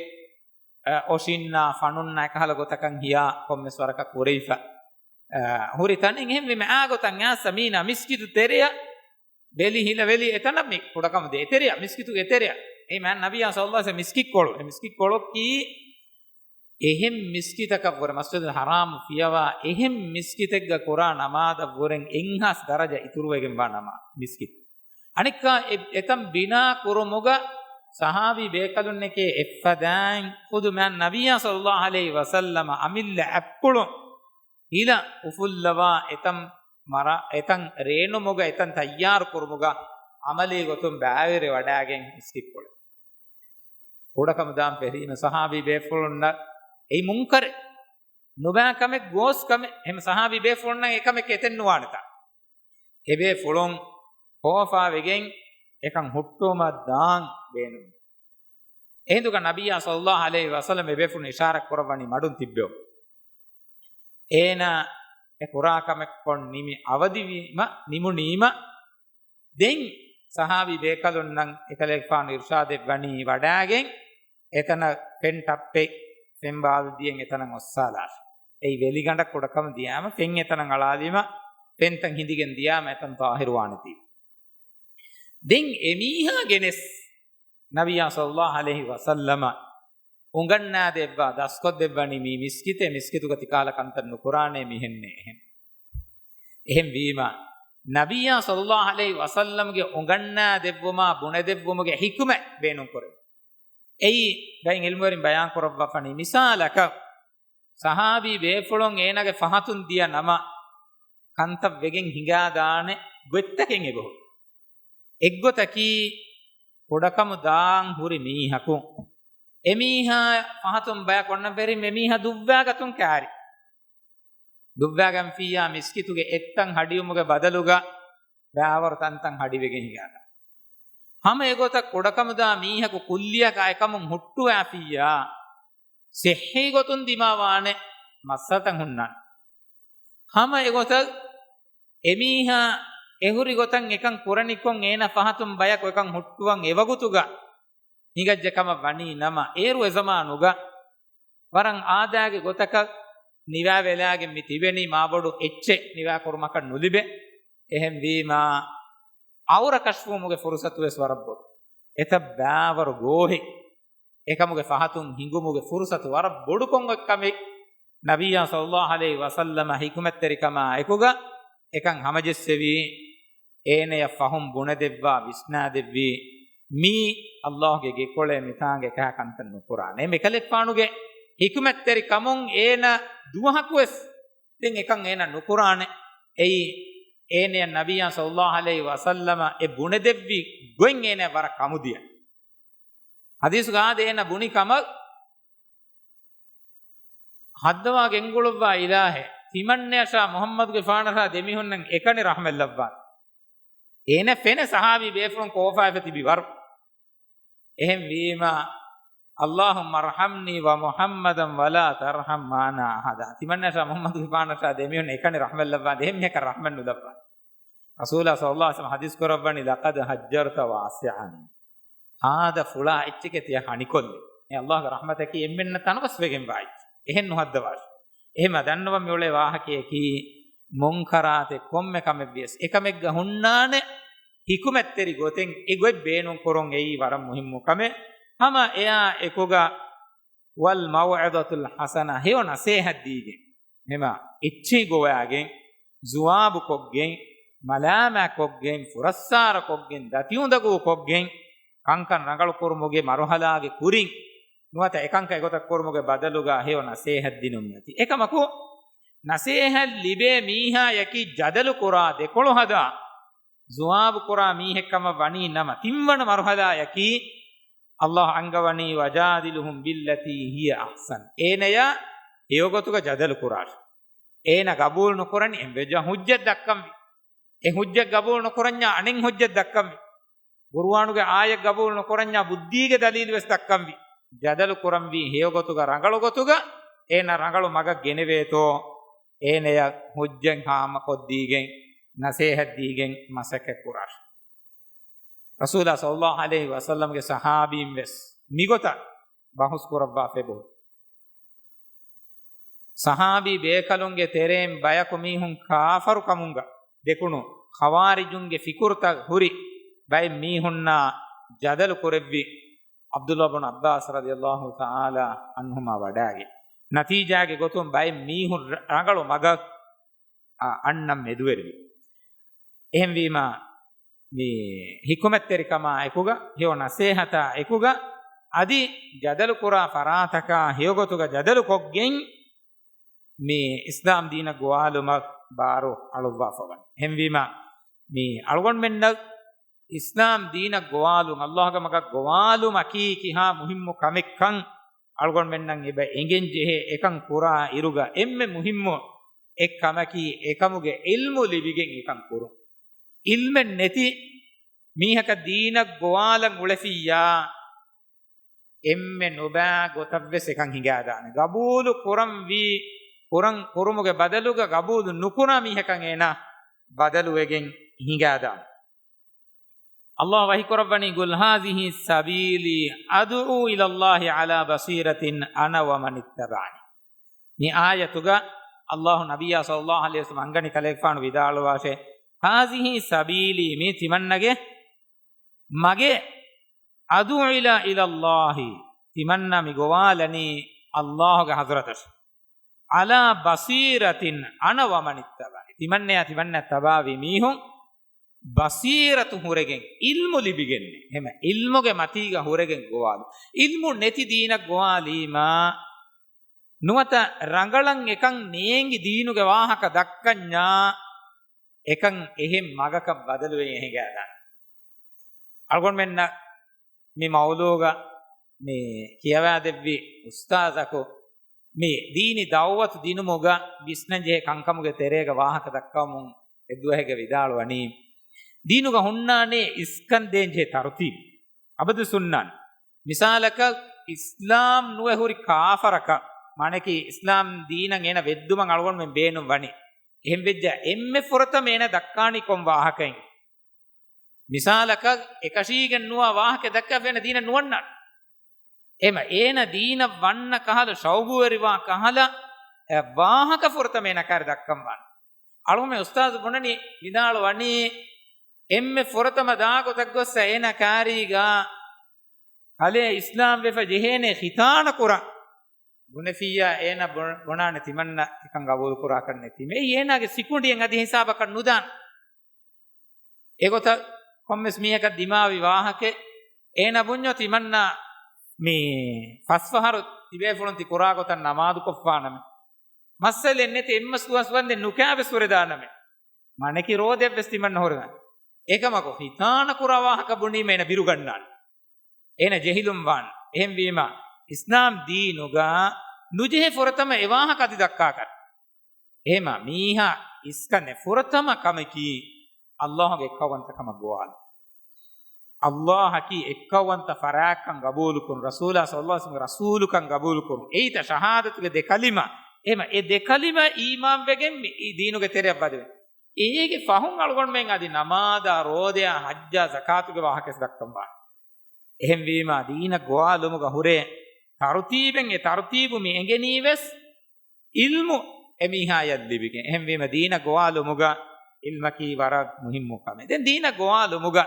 އަ، އޮށިންނާ ފަނުންނާ އެކަހަލަ ގޮތަކަށް ހިޔާ ކޮންމެސް ވަރަކަށް ކުރެވިފަ، އަ، ހުރި ތަނެއް. އެހެންވީމަ އާގޮތަށް އައިސް މީނާ މިސްކިތު ތެރެއަށް ވެލި ހިލަ ވެލި އެތަނަށް މި ކުޑަކަމު ދޭ އެތެރެއަށް، މިސްކިތުގެ އެތެރެއަށް. އެ މާތް ނަބިއްޔާ ޞައްލަﷲ ޢަލައިހި ވަސައްލަމް މިސްކިތް ކޮޅު، އެ މިސްކިތް ކޮޅަކީ އެހެން މިސްކިތަކަށްވުރެ، މަސްޖިދުލް ޙަރާމު ފިޔަވާ އެހެން މިސްކިތެއްގަ ކުރާ ނަމާދަށްވުރެން އެއްހާސް ދަރަޖަ އިތުރުވެގެންވާ ނަމާ، މިސްކިތް. އަނެއްކާ އެ-، އެތަން ބިނާ ކުރުމުގަ ޞަޙާބީ ބޭކަލުންނެކޭ އެއްފަދައިން ޚުދު މާތް ނަބިއްޔާ ޞައްލައްލާހު ޢަލައިހި ވަސައްލަމަ އަމިއްލަ އަތްޕުޅުން ހިލަ އުފުއްލަވާ އެތަން މަރާ، އެތަން ރޭނުމުގަ އެތަން ތައްޔާރު ކުރުމުގަ ޢަމަލީ ގޮތުން ބައިވެރިވެވަޑައިގެން މިސްކިތްޕުޅެއް. ކުޑަކަމުދާން ފެށީމަ ޞަޙާބީ ބޭފުޅުންނަށް އެއީ މުންކަރެއް، ނުބައި ކަމެއް، ގޯސް ކަމެއް. އެހެން ޞަޙާބީ ބޭފުޅުންނަށް އެކަމެއް އެތެއް ނުވާނެތާ. އެބޭފުޅުން ކޯފާވެގެން އެކަން ހުއްޓުވުމަށް ދާން ބޭނުން. އެހިނދުގަ ނަބިއްޔާ ޞައްލައްލާހު ޢަލައިހި ވަސައްލަމަ އެބޭފުޅުން އިޝާރާތް ކުރައްވަނީ މަޑުން ތިއްބެވުން. އޭނާ އެ ކުރާ ކަމެއްކޮށް ނިމި އަވަދިވީމަ، ނިމުނީމަ، ދެން ޞަޙާބީ ބޭކަލުންނަށް އެކަލޭގެފާނު އިރުޝާދެއްވަނީ ވަޑައިގެން، އެތަނަށް ފެން ޓައްޕެއް، ފެން ބާލްދިއެއް އެތަނަށް އޮއްސާލާށި. އެއީ ވެލިގަނޑަށް ކުޑަކަމު ދިޔާމަ، ފެން އެތަނަށް އަޅާލީމަ، ފެންތައް ހިނދިގެން ދިޔާމަ އެތަން ޠާހިރުވާނެތީ. ދެން އެމީހާ ގެނެސް ނަބިއްޔާ ޞައްލައްލާހު ޢަލައިހި ވަސައްލަމަ އުނގަންނާދެއްވާ، ދަސްކޮށްދެއްވަނީ މީ މިސްކިތެއް، މިސްކިތުގަ ތިކަހަލަ ކަންތައް ނުކުރާނޭ މިހެންނޭ އެހެން. އެހެންވީމަ، ނަބިއްޔާ ޞައްލައްލާހު ޢަލައިހި ވަސައްލަމްގެ އުނގަންނާދެއްވުމާ ބުނެދެއްވުމުގެ ޙިކުމަތް ބޭނުންކުރެވި. އެއީ، ބައެއް ޢިލްމުވެރިން ބަޔާންކުރައްވާފަނީ، މިސާލަކަށް، ޞަޙާބީ ބޭފުޅުން އޭނާގެ ފަހަތުން ދިޔަ ނަމަ، ކަންތައް ވެގެން ހިނގާދާނެ ގޮތްތަކެއް އެބަހުރި. އެއްގޮތަކީ، ކުޑަކަމު ދާން ހުރި މީހަކު، އެމީހާ ފަހަތުން ބަޔަކު އޮންނަ ފެރިން އެމީހާ ދުއްވާގަތުން ކާރި. ދުއްވާގަންފިއްޔާ މިސްކިތުގެ އެއްތަން ހަޑިއުމުގެ ބަދަލުގަ ބާވަރު ތަންތަން ހަޑިވެގެން ހިނގާދާނެ. ހަމަ އެގޮތަށް ކުޑަކަމުދާ މީހަކު ކުއްލިއަކާ އެކަމުން ހުއްޓުވާފިއްޔާ، ޞިއްޙީ ގޮތުން ދިމާވާނެ މައްސަލަތައް ހުންނާނެ. ހަމަ އެގޮތަށް އެމީހާ އެހުރި ގޮތަށް އެކަން ކުރަނިކޮށް އޭނާ ފަހަތުން ބަޔަކު އެކަން ހުއްޓުވަން އެވަގުތުގަ ހިނގައްޖެ ކަމަށް ވަނީ ނަމަ، އޭރު އެޒަމާނުގަ ވަރަށް އާދައިގެ ގޮތަކަށް ނިވާވެލާގެން މި ތިބެނީ، މާބޮޑު އެއްޗެއް ނިވާކުރުމަކަށް ނުލިބޭ. އެހެންވީމާ، އައުރަ ކަޝްފުވުމުގެ ފުރުސަތުވެސް ވަރަށް ބޮޑު. އެތައް ބާވަރު ގޯހެއް އެކަމުގެ ފަހަތުން ހިނގުމުގެ ފުރުސަތު ވަރަށް ބޮޑުކޮށް އޮތް ކަމެއް. ނަބިއްޔާ ޞައްލައްލާހު ޢަލައިހި ވަސައްލަމަ ޙިކުމަތްތެރިކަމާ އެކުގަ އެކަން ހަމަޖެއްސެވީ، އޭނަޔަށް ފަހުން ބުނެދެއްވާ، ވިސްނާދެއްވީ، މީ ﷲ ގެ ގެކޮޅޭ، މިތާނގަ އެކަހަ ކަންތައް ނުކުރާނެ. އެކަލޭގެފާނުގެ ޙިކުމަތްތެރިކަމުން އޭނަ ދުވަހަކުވެސް ދެން އެކަން އޭނަ ނުކުރާނެ. އެއީ، އޭނަޔަށް ނަބިއްޔާ ޞައްލައްލާހު ޢަލައިހި ވަސައްލަމަ އެ ބުނެދެއްވި ގޮތް އޭނަ ވަރަށް ކަމުދިޔަ. ޙަދީޘުގަ އާދެ، އޭނަ ބުނި ކަމަށް، ހައްދަވާ ގެންގުޅުއްވާ އިލާހޭ، ތިމަންނަޔަށާ މުޙައްމަދުގެފާނަށާ ދެމީހުންނަށް އެކަނި ރަޙްމަތްލައްވާނެ. އޭނަ ފެނެ ޞަޙާބީ ބޭފުޅުން ކޯފާވެފަ ތިބި ވަރު. އެހެންވީމަ، اللهم ارحمني ومحمدا ولا ترحم معنا أحدا. ތިމަންނަޔަށާ މުޙައްމަދުގެފާނަށާ ދެމީހުން އެކަނި ރަޙްމަތްލައްވާނެ، އެހެން މީހަކަށް ރަޙްމަތް ނުލައްވާނެ. ރަސޫލާ ޞައްލައްލާހު ޢަލައިހި ވަސައްލަމަ ޙަދީޘް ކުރައްވަނީ، لقد هجرت واسعا. ހާދަ ފުޅާ އެއްޗެކޭ ތިޔަ ހަނިކޮށްލި. އެ ﷲގެ ރަޙްމަތަކީ އެންމެންނަށް ތަނަވަސްވެގެންވާ އެއްޗެއް. އެހެން ނުހައްދަވާށި. އެހެމަ ދަންނަވަން މިއުޅޭ ވާހަކަޔަކީ، މުންކަރާތެއް ކޮންމެ ކަމެއްވިޔަސް އެކަމެއްގަ ހުންނާނެ ޙިކުމަތްތެރި ގޮތެއް، އެ ގޮތް ބޭނުން ކުރުން އެއީ ވަރަށް މުހިއްމު ކަމެއް. ހަމަ އެއާ އެކުގަ، والموعظة الحسنة، ހެޔޮ ނަސޭހަތް ދީގެން، ހަމަ އެއްޗެހި ގޮވައިގެން، ޒުވާބު ކޮށްގެން، މަލާމާތް ކޮށްގެން، ފުރައްސާރަ ކޮށްގެން، ދަތި އުނދަގޫ ކޮށްގެން، ކަންކަން ރަނގަޅު ކުރުމުގެ މަރުހަލާގެ ކުރިން، ނުވަތަ އެކަންކަން އެގޮތަށް ކުރުމުގެ ބަދަލުގަ ހެޔޮ ނަސޭހަތް ދިނުން އެތި. އެކަމަކު، ނަސޭހަތް ލިބޭ މީހާޔަކީ ޖަދަލު ކުރާ، ދެކޮޅު ހަދާ، ޒުވާބު ކުރާ މީހެއް ކަމަށް ވަނީ ނަމަ، ތިންވަނަ މަރުހަލާޔަކީ، ﷲ އަންގަވަނީ، وجادلهم بالتي هي أحسن. އޭނަޔާ ހެޔޮގޮތުގަ ޖަދަލު ކުރާށި. އޭނަ ގަބޫލު ނުކުރަނީ އެންމެ ވެއްޖާ ހުއްޖަތް ދައްކަންވީ. އެ ހުއްޖަތް ގަބޫލު ނުކުރަންޏާ އަނެއް ހުއްޖަތް ދައްކަންވީ. ޤުރުއާނުގެ އާޔަތް ގަބޫލު ނުކުރަންޏާ ބުއްދީގެ ދަލީލު ވެސް ދައްކަންވީ. ޖަދަލު ކުރަންވީ ހެޔޮގޮތުގަ ރަނގަޅު ގޮތުގަ، އޭނަ ރަނގަޅު މަގަށް ގެނެވޭތޯ، އޭނަޔަށް ހުއްޖަތް ހާމަކޮށްދީގެން، ނަސޭހަތް ދީގެން މަސައްކަތް ކުރާށި. ރަސޫލާ ޞައްލައްލާހު ޢަލައިހި ވަސައްލަމްގެ ޞަޙާބީން ވެސް މިގޮތަށް ބަހުސް ކުރައްވާފަ އެބަހުރި. ޞަޙާބީ ބޭކަލުންގެ ތެރެއިން ބަޔަކު މީހުން ކާފަރު ކަމުންގަ ދެކުނު ޚަވާރިޖުންގެ ފިކުރުތައް ހުރި ބައެއް މީހުންނާ ޖަދަލު ކުރެއްވި ޢަބްދުﷲ ބުނު ޢައްބާސް ރަޟިޔަﷲ ތަޢާލާ ޢަންހުމާ ވަޑައިގެން، ނަތީޖާގެ ގޮތުން ބައެއް މީހުން ރަ-، ރަނގަޅު މަގަށް އަ-، އަންނަން މެދުވެރިވި. އެހެންވީމާ، މި ޙިކުމަތްތެރިކަމާ އެކުގަ، ހެޔޮ ނަސޭހަތާ އެކުގަ، އަދި ޖަދަލު ކުރާ ފަރާތަކާ ހެޔޮގޮތުގަ ޖަދަލު ކޮށްގެން، މި އިސްލާމް ދީނަށް ގޮވާލުމަށް ބާރު އަޅުއްވާފަ ވަނީ. އެހެންވީމަ، މި އަޅުގަނޑުމެންނަށް އިސްލާމް ދީނަށް ގޮވާލުން، އައްލާހުގެ މަގަށް ގޮވާލުމަކީ ކިހާ މުހިއްމު ކަމެއްކަން އަޅުގަނޑުމެންނަށް އެބަ އެނގެން ޖެހޭ. އެކަން ކުރާ އިރުގަ އެންމެ މުހިއްމު އެއް ކަމަކީ، އެކަމުގެ ޢިލްމު ލިބިގެން އެކަން ކުރުން. ޢިލްމެއް ނެތި މީހަކަށް ދީނަށް ގޮވާލަން އުޅެފިއްޔާ، އެންމެ ނުބައި ގޮތަށްވެސް އެކަން ހިނގާދާނެ. ގަބޫލު ކުރަންވީ، ކުރަން ކުރުމުގެ ބަދަލުގަ ގަބޫލު ނުކުރާ މީހަކަށް އޭނާ ބަދަލުވެގެން ހިނގާދާނެ. އައްލާހު ވަޙީކުރައްވަނީ، "قل هذه سبيلي أدعو إلى الله على بصيرة أنا ومن اتبعني." މި އާޔަތުގަ އައްލާހު ނަބިއްޔާ ޞައްލައްލާހު ޢަލައިހި ވަސައްލަމަ އަންގަނީ ކަލޭގެފާނު ވިދާޅުވާށޭ، "هذه سبيلي، މީ ތިމަންނަގެ މަގެއް، أدعو إلى، إلى الله، ތިމަންނަ މި ގޮވާލަނީ އައްލާހުގެ ޙަޟްރަތަށް، على بصيرة أنا ومن اتبعني، ތިމަންނަޔާ ތިމަންނަ ތަބާވި މީހުން ބަޞީރަތު ހުރެގެން، ޢިލްމު ލިބިގެން، އެހެމަ ޢިލްމުގެ މަތީގަ ހުރެގެން ގޮވާލު. ޢިލްމު ނެތި ދީނަށް ގޮވާލީމާ، ނުވަތަ ރަނގަޅަށް އެކަން ނޭނގި ދީނުގެ ވާހަކަ ދައްކަންޏާ، އެކަން އެހެން މަގަކަށް ބަދަލުވެ ހިނގާދާނެ. އަޅުގަނޑުމެންނަށް މި މައުޟޫގަ މި ކިޔަވާދެއްވި އުސްތާޒަކު މި ދީނީ ދަޢުވަތު ދިނުމުގަ ވިސްނަންޖެހޭ ކަންކަމުގެ ތެރޭގަ ވާހަކަ ދައްކަވަމުން އެއްދުވަހެއްގަ ވިދާޅުވަނީ، ދީނުގަ ހުންނާނޭ އިސްކަން ދޭންޖެހޭ ތަރުތީބު. އަބަދު ސުންނާނެ. މިސާލަކަށް، އިސްލާމް ނުވެ ހުރި ކާފަރަކަށް، މާނައަކީ އިސްލާމް ދީނަށް އޭނަ ވެއްދުމަށް އަޅުގަނޑުމެން ބޭނުން ވަނީ. އެހެން ވެއްޖާ، އެންމެ ފުރަތަމަ އޭނަ ދައްކާނީ ކޮން ވާހަކައެއް؟ މިސާލަކަށް، އެކަށީގެން ނުވާ ވާހަކަ ދައްކާފަ އޭނަ ދީނަށް ނުވަންނާނެ. އެހެމަ އޭނަ ދީނަށް ވަންނަ ކަހަލަ، ޝައުގުވެރިވާ ކަހަލަ، އެ ވާހަކަ ފުރަތަމަ އޭނަ ކާރި ދައްކަން ވާނެ. އަޅުގަނޑުމެން އުސްތާޒު ބުނަނީ، ވިދާޅުވަނީ، އެންމެ ފުރަތަމަ ދާ ގޮތަށް ގޮއްސަ އޭނަ ކާރީގަ ކަލޭ އިސްލާމް ވެފަ ޖެހޭނެ ޚިތާނަ ކުރަން. ބުނެފިއްޔާ އޭނަ ބު-، ބުނާނެ ތިމަންނަ އެކަން ގަބޫލު ކުރާކަށް ނެތީމަ. އެއީ އޭނާގެ ސިކުނޑިއެއް އަދި ހިސާބަކަށް ނުދާން. އެގޮތަށް ކޮންމެސް މީހަކަށް ދިމާވި ވާހަކަ އޭނަ ބުންޏޯ ތިމަންނަ މި ފަސް ފަހަރު ތިބޭފުޅުން ތި ކުރާ ގޮތަށް ނަމާދު ކޮށްފާނަމެ. މައްސަލައެއް ނެތި އެއްމަސް ދުވަސް ވަންދެން ނުކާވެސް ހުރެދާނަމެ. މާނައަކީ ރޯދައެއްވެސް ތިމަންނަ ހުރެދާނެ. އެކަމަކު ހިތާނަ ކުރާ ވާހަކަ ބުނީމަ އޭނަ ބިރުގަންނާނެ. އޭނަ ޖެހިލުން ވާން. އެހެންވީމަ، އިސްލާމް ދީނުގަ ނުޖެހޭ ފުރަތަމަ އެ ވާހަކަ އަދި ދައްކާކަށް. އެހެމަ މީހާ އިސްކަން އެ ފުރަތަމަ ކަމަކީ، އައްލާހުގެ އެއްކައުވަންތަކަމަށް ގޮވާލު. އައްލާހަކީ އެއްކައުވަންތަ ފަރާތްކަން ގަބޫލުކުރުން، ރަސޫލާ ޞައްލައްލާހު ޢަލައިހި ވަސައްލަމްގެ ރަސޫލުކަން ގަބޫލުކުރުން. އެއީތަ ޝަހާދަތުގެ ދެ ކަލިމަ. އެހެމަ އެ ދެ ކަލިމަ އީމާންވެގެން މި އީ ދީނުގެ ތެރެއަށް ވަދެވެ. އޭގެ ފަހުން އަޅުގަނޑުމެން އަދި ނަމާދާ، ރޯދަޔާ، ޙައްޖާ، ޒަކާތުގެ ވާހަކަވެސް ދައްކަން ވާނެ. އެހެންވީމާ، ދީނަށް ގޮވާލުމުގަ ހުރޭ ތަރުތީބެއް، އެ ތަރުތީބު މި އެނގެނީވެސް ޢިލްމު އެމީހާޔަށް ލިބިގެން. އެހެންވީމަ، ދީނަށް ގޮވާލުމުގަ ޢިލްމަކީ ވަރަށް މުހިއްމު ކަމެއް. ދެން ދީނަށް ގޮވާލުމުގަ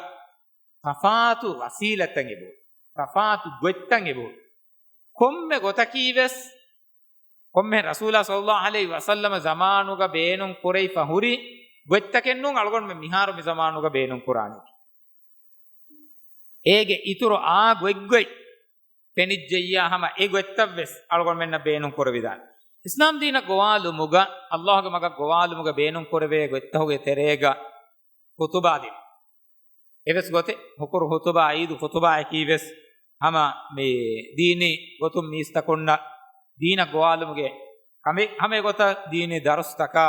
ތަފާތު ވަސީލަތްތައް އެބަހުރި، ތަފާތު ގޮތްތައް އެބަހުރި. ކޮންމެ ގޮތަކީވެސް، ކޮންމެ ރަސޫލާ ޞައްލައްލާހު ޢަލައިހި ވަސައްލަމަ ޒަމާނުގަ ބޭނުން ކުރެވިފަ ހުރި ގޮތްތަކެއް ނޫން އަޅުގަނޑުމެން މިހާރު މި ޒަމާނުގަ ބޭނުން ކުރާނީ. އޭގެ އިތުރު އާ ގޮތްގޮތް ފެނިއްޖެއްޔާ ހަމަ އެ ގޮތްތައްވެސް އަޅުގަނޑުމެންނަށް ބޭނުން ކުރެވިދާނެ. އިސްލާމް ދީނަށް ގޮވާލުމުގަ، އައްލާހުގެ މަގަށް ގޮވާލުމުގަ ބޭނުން ކުރެވޭ ގޮތްތަކުގެ ތެރޭގަ ޚުތުބާ ދިނުން. އެވެސް ގޮތެއް، ހުކުރު ޚުތުބާ، ޢީދު ޚުތުބާއަކީ ވެސް ހަމަ މި ދީނީ ގޮތުން މީސްތަކުންނަށް ދީނަށް ގޮވާލުމުގެ ކަމެއް، ހަމަ އެގޮތަށް ދީނީ ދަރުސްތަކާ،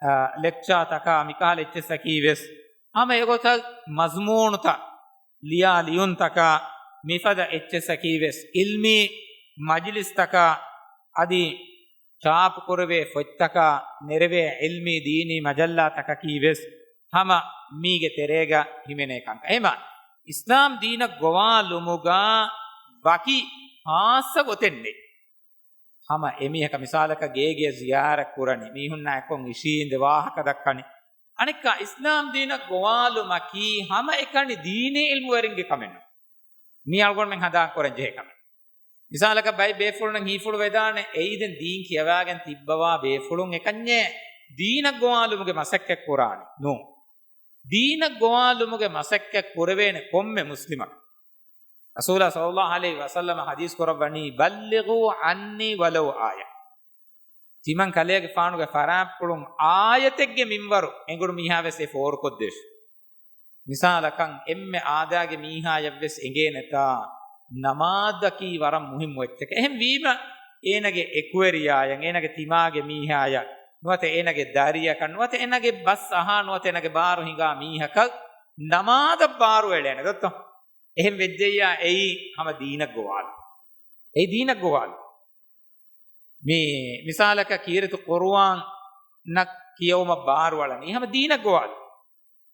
އަ، ލެކްޗާތަކާ، މިކަހަލަ އެއްޗެއްސަކީ ވެސް ހަމަ އެގޮތަށް މަޒުމޫނުތައް، ލިޔާ ލިޔުންތަކާ، މިފަދަ އެއްޗެއްސަކީ ވެސް ޢިލްމީ މަޖިލިސްތަކާ، އަދި ޗާޕު ކުރެވޭ ފޮތްތަކާ، ނެރެވޭ ޢިލްމީ ދީނީ މަޖައްލާތަކަކީ ވެސް ހަމަ މީގެ ތެރޭގަ ހިމެނޭ ކަންކަން. އެހެމަ، އިސްލާމް ދީނަށް ގޮވާލުމުގަ ވަކި ޚާއްޞަ ގޮތެއް ނެތް. ހަމަ އެމީހަކަށް މިސާލަކަށް ގޭގެ ޒިޔާރަތް ކުރަނީ، މީހުންނާ އެކޮށް އިށީނދެ ވާހަކަ ދައްކަނީ. އަނެއްކާ، އިސްލާމް ދީނަށް ގޮވާލުމަކީ ހަމަ އެކަނި ދީނީ ޢިލްމުވެރިންގެ ކަމެއް ނޫން. މީ އަޅުގަނޑުމެން ހަނދާން ކުރަން ޖެހޭ ކަމެއް. މިސާލަކަށް ބައެއް ބޭފުޅުން ހީފުޅު ވެދާނެ، އެއީ ދެން ދީން ކިޔަވާގެން ތިއްބަވާ ބޭފުޅުން އެކަންޏޭ ދީނަށް ގޮވާލުމުގެ މަސައްކަތް ކުރާނީ. ނޫން. ދީނަށް ގޮވާލުމުގެ މަސައްކަތް ކުރެވޭނެ ކޮންމެ މުސްލިމަކަށް. ރަސޫލާ ޞައްލައްލާހު ޢަލައިހި ވަސައްލަމަ ޙަދީޘް ކުރައްވަނީ، "بلغوا عني ولو آية." ތިމަން ކަލޭގެފާނުގެ ފަރާތްޕުޅުން އާޔަތެއްގެ މިންވަރު އެނގުނު މީހާވެސް އެ ފޯރުކޮށްދޭށި. މިސާލަކަށް، އެންމެ އާދައިގެ މީހާޔަށްވެސް އެނގޭނެތާ، ނަމާދަކީ ވަރަށް މުހިއްމު އެއްޗަކަށް. އެހެން ވީމަ، އޭނަގެ އެކުވެރިޔާޔަށް، އޭނަގެ ތިމާގެ މީހާޔަށް، ނުވަތަ އޭނަގެ ދަރިޔަކަށް، ނުވަތަ އޭނަގެ ބަސް އަހާ، ނުވަތަ އޭނަގެ ބާރު ހިނގާ މީހަކަށް ނަމާދަށް ބާރު އެޅޭނެ ދޮއްތޯ؟ އެހެން ވެއްޖެއްޔާ އެއީ ހަމަ ދީނަށް ގޮވާލު. އެއީ ދީނަށް ގޮވާލު. މި މިސާލަކަށް ކީރިތި ޤުރުއާން ނަ ކިޔެވުމަށް ބާރުއަޅަނީ ހަމަ ދީނަށް ގޮވާލު.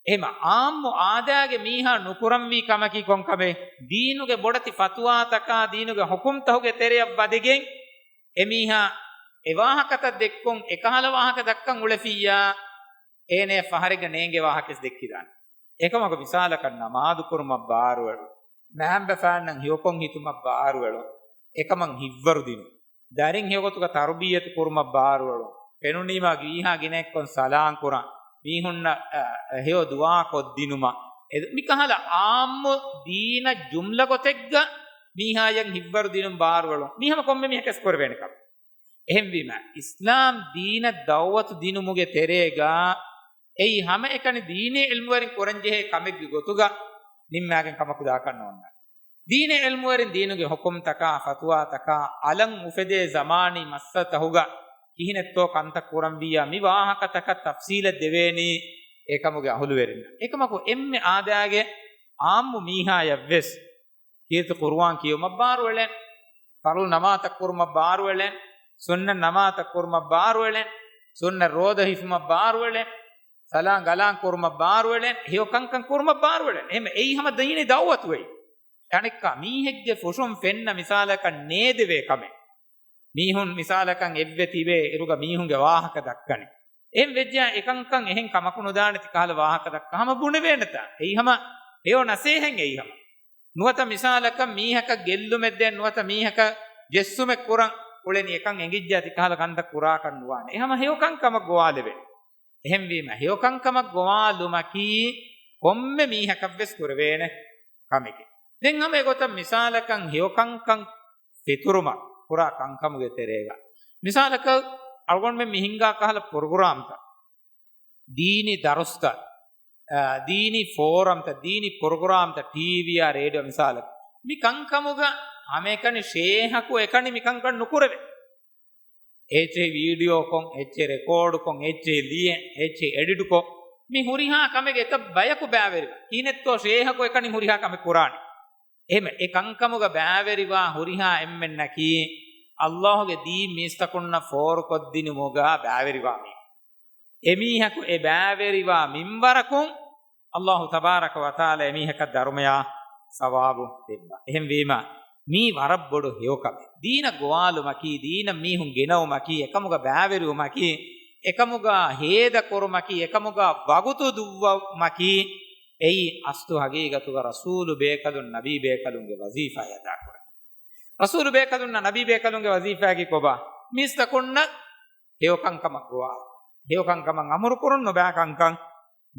އެހެމަ އާއްމު އާދައިގެ މީހާ ނުކުރަންވީ ކަމަކީ ކޮން ކަމެއް؟ ދީނުގެ ބޮޑެތި ފަތުވާތަކާ ދީނުގެ ޙުކުމްތަހުގެ ތެރެއަށް ވަދެގެން އެމީހާ އެ ވާހަކަތައް ދެއްކުން އެކަހަލަ ވާހަކަ ދައްކަން އުޅެފިއްޔާ، އޭނަޔަށް ފަހަރެއްގަ ނޭނގޭ ވާހަކައެއް ދެއްކިދާނެ. އެކަމަކު މިސާލަކަށް ނަމާދު ކުރުމަށް ބާރުއެޅުން، މައިންބަފައިންނަށް ހެޔޮކޮށް ހިތުމަށް ބާރުއެޅުން، އެކަމަށް ހިތްވަރު ދިނުން، ދަރިން ހެޔޮގޮތުގަ ތަރުބިއްޔަތު ކުރުމަށް ބާރުއެޅުން، ފެނުނީމާ ވީހާ ގިނައެއްކޮށް ސަލާން ކުރަން، މީހުންނަށް، އަ، ހެޔޮ ދުޢާ ކޮށްދިނުމަށް، އެ، މިކަހަލަ އާއްމު ދީނަށް ޖުމްލަ ގޮތެއްގަ މީހާޔަށް ހިތްވަރު ދިނުން ބާރުއެޅުން، މީ ހަމަ ކޮންމެ މީހަކަސް ކުރެވޭނެ ކަމެއް. އެހެންވީމަ، އިސްލާމް ދީނަށް ދަޢުވަތު ދިނުމުގެ ތެރޭގަ އެއީ ހަމައެކަނި ދީނީ ޢިލްމުވެރިން ކުރަންޖެހޭ ކަމެއްގެ ގޮތުގަ ނިންމާގެން ކަމަކު ދާކަށް ނޯންނާނެ. ދީނީ ޢިލްމުވެރިން ދީނުގެ ޙުކުމްތަކާ، ފަތުވާތަކާ އަލަށް އުފެދޭ ޒަމާނީ މައްސަލަތަހުގަ ކިހިނެއްތޯ ކަންތައް ކުރަންވިއްޔާ، މި ވާހަކަތަކަށް ތަފްޞީލެއް ދެވޭނީ އެކަމުގެ އަހުލުވެރިންނަށް. އެކަމަކު އެންމެ އާދައިގެ އާއްމު މީހާޔަށްވެސް ކީރިތި ޤުރުއާން ކިޔުމަށް ބާރުއެޅެން، ފަރުޟު ނަމާތައް ކުރުމަށް ބާރުއެޅެން، ސުންނަތް ނަމާތައް ކުރުމަށް ބާރުއެޅެން، ސުންނަތް ރޯދަ ހިފުމަށް ބާރުއެޅެން، ސަލާން ގަލާން ކުރުމަށް ބާރުއެޅެން، ހެޔޮ ކަންކަން ކުރުމަށް ބާރުއެޅެން. އެހެން އެއީ ހަމަ ދީނީ ދަޢުވަތު އެއީ. އަނެއްކާ މީހެއްގެ ފުށުން ފެންނަ މިސާލަކަށް ނޭދެވޭ ކަމެއް. މީހުން މިސާލަކަށް އެއްވެ ތިބޭ އިރުގަ މީހުންގެ ވާހަކަ ދައްކަނީ. އެހެން ވެއްޖާ އެކަންކަން އެހެން ކަމަކު ނުދާނެ ތި ކަހަލަ ވާހަކަ ދައްކާ ހަމަ ބުނެވޭނެތާ. އެއީ ހަމަ ހެޔޮ ނަސޭހަތް އެއީ ހަމަ. ނުވަތަ މިސާލަކަށް މީހަކަށް ގެއްލުމެއް ދޭން، ނުވަތަ މީހަކަށް ޖެއްސުމެއް ކުރަން އުޅެނީ އެކަން އެނގިއްޖާ ތި ކަހަލަ ކަންތައް ކުރާކަށް ނުވާނެ. އެ ހަމަ ހެޔޮކަން ކަމަށް ގޮވާލެވޭ. އެހެންވީމަ ހެޔޮކަން ކަމަށް ގޮވާލުމަކީ ކޮންމެ މީހަކަށްވެސް ކުރެވޭނެ ކަމެކޭ. ދެން ހަމަ އެގޮތަށް މިސާލަކަށް ހެޔޮކަންކަން ފެތުރުމަށް ކުރާ ކަންކަމުގެ ތެރޭގަ. މިސާލަކަށް އަޅުގަނޑުމެން މި ހިންގާ ކަހަލަ ޕްރޮގްރާމްތައް، ދީނީ ދަރުސްތައް، އާ، ދީނީ ފޯރަމްތައް، ދީނީ ޕްރޮގްރާމްތައް، ޓީވީއާ ރޭޑިއޯ މިސާލަކަށް. މި ކަންކަމުގަ ހަމައެކަނި ޝޭހަކު އެކަނި މި ކަންކަން ނުކުރެވޭ. އެއްޗެހި ވީޑިއޯކޮށް، އެއްޗެހި ރެކޯޑުކޮށް، އެއްޗެހި ލިޔެން، އެއްޗެހި އެޑިޓްކޮށް، މި ހުރިހާ ކަމެއްގެ އެތައް ބަޔަކު ބައިވެރިވާ. ކިހިނެއްތޯ ޝޭހަކު އެކަނި ހުރިހާ ކަމެއް ކުރާނީ. އެހެމަ އެ ކަންކަމުގަ ބައިވެރިވާ ހުރިހާ އެންމެންނަކީ، ﷲ ގެ ދީން މީސްތަކުންނަށް ފޯރުކޮށްދިނުމުގަ ބައިވެރިވާ މީހުން. އެމީހަކު އެ ބައިވެރިވާ މިންވަރަކުން ﷲ ތަބާރަކަ ވަތަޢާލާ އެމީހަކަށް ދަރުމަޔާ ސަވާބު ދެއްވާ. އެހެންވީމަ، މީ ވަރަށް ބޮޑު ހެޔޮކަމެއް. ދީނަށް ގޮވާލުމަކީ، ދީނަށް މީހުން ގެނައުމަކީ، އެކަމުގަ ބައިވެރިވުމަކީ، އެކަމުގަ ހޭދަކުރުމަކީ، އެކަމުގަ ވަގުތު ދުއްވުމަކީ، އެއީ އަސްލު ހަގީގަތުގަ ރަސޫލު ބޭކަލުން، ނަބީ ބޭކަލުންގެ ވަޒީފާ އަދާކުރަން. ރަސޫލު ބޭކަލުންނަށް، ނަބީ ބޭކަލުންގެ ވަޒީފާއަކީ ކޮބާ؟ މީސްތަކުންނަށް ހެޔޮކަންކަމަށް ގޮވާ، ހެޔޮކަންކަމަށް އަމުރުކުރުން، ނުބައިކަންކަން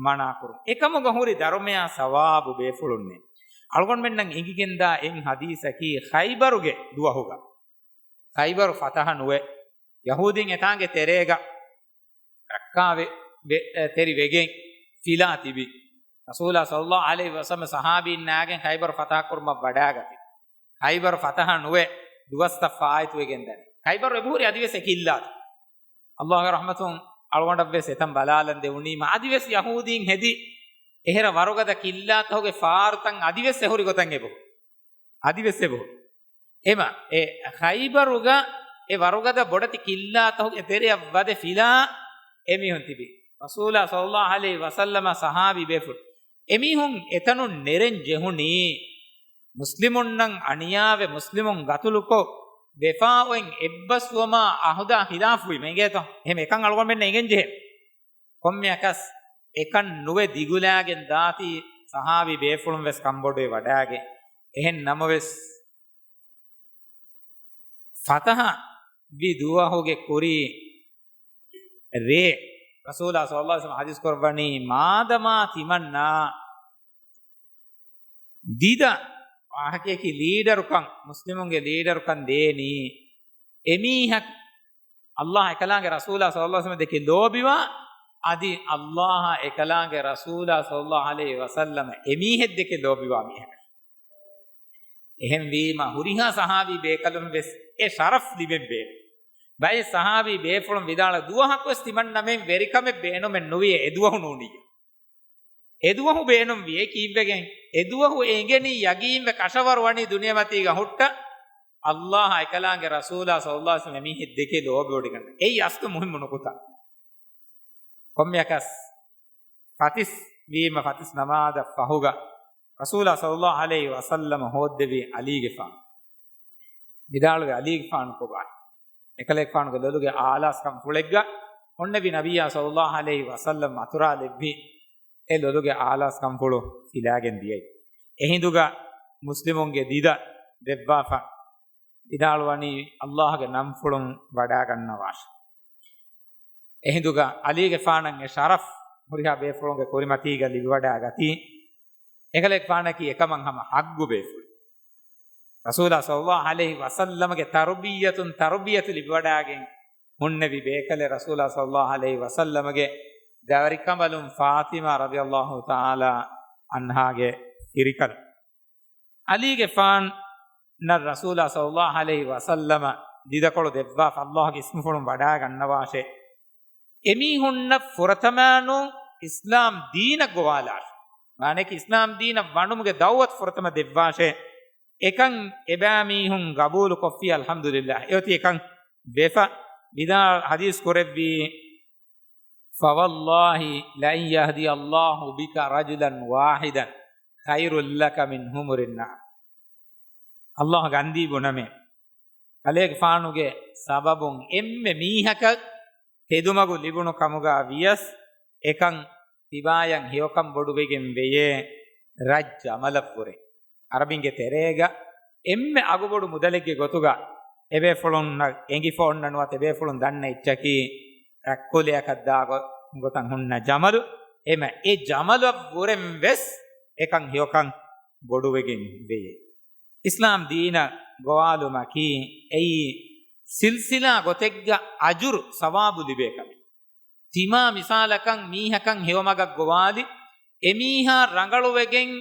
މަނާކުރުން. އެކަމުގަ ހުރި ދަރުމަޔާ ސަވާބު ބޭފުޅުންނޭ. އަޅުގަނޑުމެންނަށް އެނގިގެންދާ އެއް ޙަދީޘަކީ ޚައިބަރުގެ ދުވަހުގަ. ޚައިބަރު ފަތަޙަ ނުވެ، ޔަހޫދީން އެތާނގެ ތެރޭގަ ރައްކާ ވެ، ވެ، އެ، ތެރި ވެގެން ފިލާ ތިބި. ރަސޫލާ ޞައްލައްލާހު ޢަލައިހި ވަސައްލަމަ ޞަޙާބީން ނާގެން ޚައިބަރު ފަތަޙަ ކުރުމަށް ވަޑާގަތި. ޚައިބަރު ފަތަޙަ ނުވެ ދުވަސްތައް ފާއިތުވެގެން ދަނީ. ޚައިބަރު އެބަހުރި އަދިވެސް އެ ކިއްލާތައް. ﷲގެ ރަޙްމަތުން އަޅުގަނޑަށްވެސް އެތަން ބަލާލަން ދެވުނީމަ، އަދިވެސް ޔަހޫދީން ހެދި އެހެރަ ވަރުގަދަ ކިއްލާތަކުގެ ފާރުތައް އަދިވެސް އެހުރި ގޮތަށް އެބަހުރި. އަދިވެސް އެބަހުރި. އެމަ، އެ ޚައިބަރުގަ އެ ވަރުގަދަ ބޮޑެތި ކިއްލާތަކުގެ ތެރެއަށް ވަދެ ފިލާ އެމީހުން ތިބި. ރަސޫލާ ޞައްލައްލާހު ޢަލައިހި ވަސައްލަމަ ޞަޙާބީ ބޭފުޅު. އެމީހުން އެތަނުން ނެރެން ޖެހުނީ، މުސްލިމުންނަށް އަނިޔާވެ، މުސްލިމުން ގަތުލުކޮށް، ވެފާއޮތް އެއްބަސްވުމާ އަހުދާ ޚިލާފުވީމަ އެނގޭތޯ؟ އެހެމަ އެކަން އަޅުގަނޑުމެންނަށް އެނގެން ޖެހޭ. ކޮންމެއަކަސް އެކަން ނުވެ ދިގުލާގެން ދާތީ ޞަޙާބީ ބޭފުޅުން ވެސް ކަންބޮޑުވެ ވަޑާގެ. އެހެން ނަމަވެސް، ފަތަޙަ ވި ދުވަހުގެ ކުރީ ރޭ ރަސޫލާ ޞައްލައްލާހު ޢަލައިހި ވަސައްލަމަ ޙަދީޘް ކުރައްވަނީ، މާދަމާ ތިމަންނާ ދިދަ ވާހަކަޔަކީ ލީޑަރުކަން، މުސްލިމުންގެ ލީޑަރުކަން ދޭނީ އެމީހަކު ﷲ އެކަލާނގެ ރަސޫލާ ޞައްލައްލާހު ޢަލައިހި ވަސައްލަމަ ދެކެ ލޯބިވާ، އަދި ﷲ އާ އެކަލާނގެ ރަސޫލާ ޞައްލައްލާހު ޢަލައިހި ވަސައްލަމަ އެމީހެއް ދެކެ ލޯބިވާ މީހަކަށް. އެހެންވީމަ، ހުރިހާ ޞަޙާބީ ބޭކަލުން ވެސް އެ ޝަރަފް ލިބެން ބޭނުން. ބައެއް ޞަޙާބީ ބޭފުޅުން ވިދާޅު، ދުވަހަކު ވެސް ތިމަންނަމެން ވެރިކަމެއް ބޭނުމެއް ނުވިޔޭ، އެދުވަހު ނޫނިއްޔާ. އެދުވަހު ބޭނުންވިޔޭ ކީއްވެގެން؟ އެދުވަހު އެނގެނީ ޔަގީންވެ ކަށަވަރު ވަނީ ދުނިޔެމަތީގަ ހުއްޓަ، ﷲ އާ އެކަލާނގެ ރަސޫލާ ޞައްލައްލާހު ޢަލައިހި ވަސައްލަމަ އެމީހެއް ދެކެ ލޯބިވޮޑިގަންނަ. އެއީ އަސްލު މުހިއްމު ނުކުތާ. ކޮންމެއަކަސް ފަތިސް ވީމަ، ފަތިސް ނަމާދަށް ފަހުގަ ރަސޫލާ ޞައްލައްލާހު ޢަލައިހި ވަސައްލަމަ ހޯއްދެވީ ޢަލީގެފާނު. ވިދާޅުވި ޢަލީގެފާނު ކޮބާ؟ އެކަލޭގެފާނުގެ ލޮލުގެ އާލާސް ކަންފުޅެއްގަ ހުންނެވި ނަބިއްޔާ ޞައްލައްލާހު ޢަލައިހި ވަސައްލަމަ އަތުރާލެއްވި އެ ލޮލުގެ އާލާސް ކަންފުޅު ފިލާގެން ދިޔައީ. އެހިނދުގަ މުސްލިމުންގެ ދިދަ ދެއްވާފަ ވިދާޅުވަނީ ﷲ ގެ ނަންފުޅުން ވަޑާގަންނަވާށި. އެހިނދުގަ ޢަލީގެފާނަށް އެ ޝަރަފް ހުރިހާ ބޭފުޅުންގެ ކުރިމަތީގަ ލިބިވަޑާގަތީ. އެކަލޭގެފާނަކީ އެކަމަށް ހަމަ ޙައްޤު ބޭފުޅެއް. ރަސޫލާ ޞައްލައްލާހު ޢަލައިހި ވަސައްލަމަގެ ތަރުބިއްޔަތުން ތަރުބިއްޔަތު ލިބިވަޑާގެން ހުންނެވި ބޭކަލެއް ރަސޫލާ ޞައްލައްލާހު ޢަލައިހި ވަސައްލަމަގެ ދަރިކަނބަލުން ފާޠިމާ ރަޟިޔައްލާހު ތަޢާލާ ޢަންހާގެ ފިރިކަލުން. ޢަލީގެފާނަށް ރަސޫލާ ޞައްލައްލާހު ޢަލައިހި ވަސައްލަމަ ދިދަކޮޅު ދެއްވާފަ، ﷲ ގެ އިސްމުފުޅުން ވަޑާގަންނަވާށޭ. އެމީހުންނަށް ފުރަތަމައިނު އިސްލާމް ދީނަށް ގޮވާލާށޭ. މާނައަކީ އިސްލާމް ދީނަށް ވަނުމުގެ ދަޢުވަތު ފުރަތަމަ ދެއްވާށޭ. އެކަން އެބައިމީހުން ގަބޫލު ކޮށްފި، އަލްޙަމްދުލިއްލާހް. އެއޮތީ އެކަން ވެފަ. ވިދާ ޙަދީޘް ކުރެއްވީ، فوالله لئن يهدي الله بك رجلا واحدا خير لك من حمر النعم. ﷲ ގަންދީ ބުނަމޭ، ކަލޭގެފާނުގެ ސަބަބުން އެންމެ މީހަކަށް ތެދުމަގު ލިބުނު ކަމުގަ ވިޔަސް، އެކަން ތިބާޔަށް ހެޔޮކަން ބޮޑުވެގެން ވެޔޭ، ރަށް ޖަމަލަށްވުރެ. އަރަބިންގެ ތެރޭގަ އެންމެ އަގުބޮޑު މުދަލެއްގެ ގޮތުގަ އެބޭފުޅުންނަށް އެނގިފަ އޮންނަ ނުވަތަ އެބޭފުޅުން ދަންނަ އެއްޗަކީ ރަށްކޮލެއަކަށް ދާ ގޮ-، ގޮތަށް ހުންނަ ޖަމަލު. އެމަ އެ ޖަމަލަށްވުރެން ވެސް އެކަން ހެޔޮކަން ބޮޑުވެގެން ވެޔޭ. އިސްލާމް ދީނަށް ގޮވާލުމަކީ އެއީ ސިލްސިލާ ގޮތެއްގަ އަޖުރު ސަވާބު ލިބޭ ކަމެއް. ތިމާ މިސާލަކަށް މީހަކަށް ހެޔޮމަގަށް ގޮވާލި، އެމީހާ ރަނގަޅުވެގެން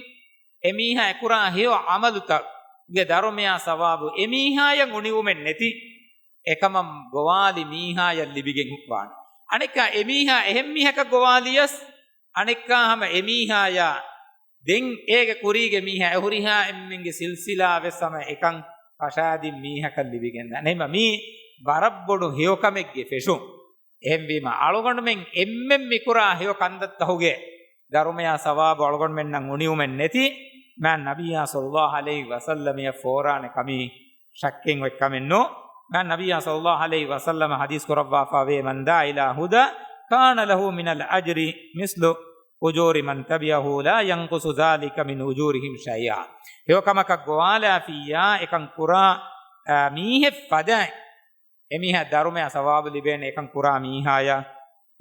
އެމީހާ އެކުރާ ހެޔޮ ޢަމަލުތަކުގެ ދަރުމަޔާ ސަވާބު އެމީހާޔަށް އުނިވުމެއް ނެތި، އެކަމަށް ގޮވާލި މީހާޔަށް ލިބިގެން ވާނެ. އަނެއްކާ އެމީހާ އެހެން މީހަކަށް ގޮވާލިޔަސް، އަނެއްކާ ހަމަ އެމީހާޔާ ދެން އޭގެ ކުރީގެ މީހާ އެ ހުރިހާ އެންމެންގެ ސިލްސިލާ ވެސް ހަމަ އެކަން ފަށާދިން މީހަކަށް ލިބިގެންދާނެ. އެހެންވީމަ މީ ވަރަށް ބޮޑު ހެޔޮކަމެއްގެ ފެށުން. އެހެންވީމަ އަޅުގަނޑުމެން އެންމެން މިކުރާ ހެޔޮ ކަންތައްތަހުގެ ދަރުމަޔާ ސަވާބު އަޅުގަނޑުމެންނަށް އުނިވުމެއް ނެތި، މާތް ނަބިއްޔާ ޞައްލައްލާހު ޢަލައިހި ވަސައްލަމަޔަށް ފޯރާނެ ކަމީ ޝައްކެއް އޮތް ކަމެއް ނޫން. މާތް ނަބިއްޔާ ޞައްލައްލާހު ޢަލައިހި ވަސައްލަމަ ޙަދީޘް ކުރައްވާފަ ވޭ، من دعا إلى هدى كان له من الأجر مثل أجور من تبعه لا ينقص ذلك من أجورهم شيئا. ހެޔޮކަމަކަށް ގޮވާލާފިއްޔާ އެކަން ކުރާ، އާ، މީހެއް ފަދައިން އެމީހާ ދަރުމަޔާ ސަވާބު ލިބޭނެ އެކަން ކުރާ މީހާޔަށް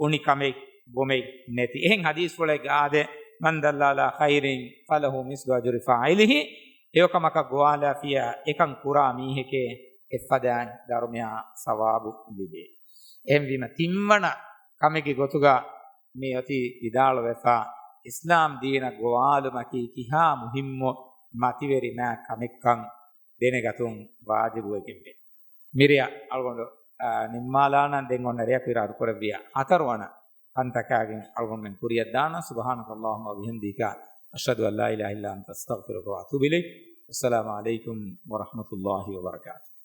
އުނި ކަމެއް ވުމެއް ނެތި. އެހެން ޙަދީޘްފުޅެއްގަ އާދޭ، من دل على خير فله مثل أجر فاعله. ހެޔޮކަމަކަށް ގޮވާލާފިޔާ އެކަން ކުރާ މީހެކޭ އެއްފަދައިން ދަރުމަޔާ ސަވާބު ލިބޭ. އެހެންވީމަ ތިންވަނަ ކަމެއްގެ ގޮތުގަ މި އޮތީ ވިދާޅުވެފަ، އިސްލާމް ދީނަށް ގޮވާލުމަކީ ކިހާ މުހިއްމު މަތިވެރި މާތް ކަމެއްކަން ދެނެގަތުން ވާޖިބުވެގެންވޭ. މިރެޔަށް އަޅުގަނޑު، އާ، ނިންމާލާނަން. ދެން އޮންނަ ރެޔަކު އިރާދަކުރެއްވިޔާ ހަތަރުވަނަ ކަންތަކާގެން އަޅުގަނޑުމެން ކުރިއަށްދާނަން. سبحانك اللهم وبحمدك، أشهد أن لا إله إلا أنت، أستغفرك وأتوب إليك. والسلام عليكم ورحمة الله وبركاته.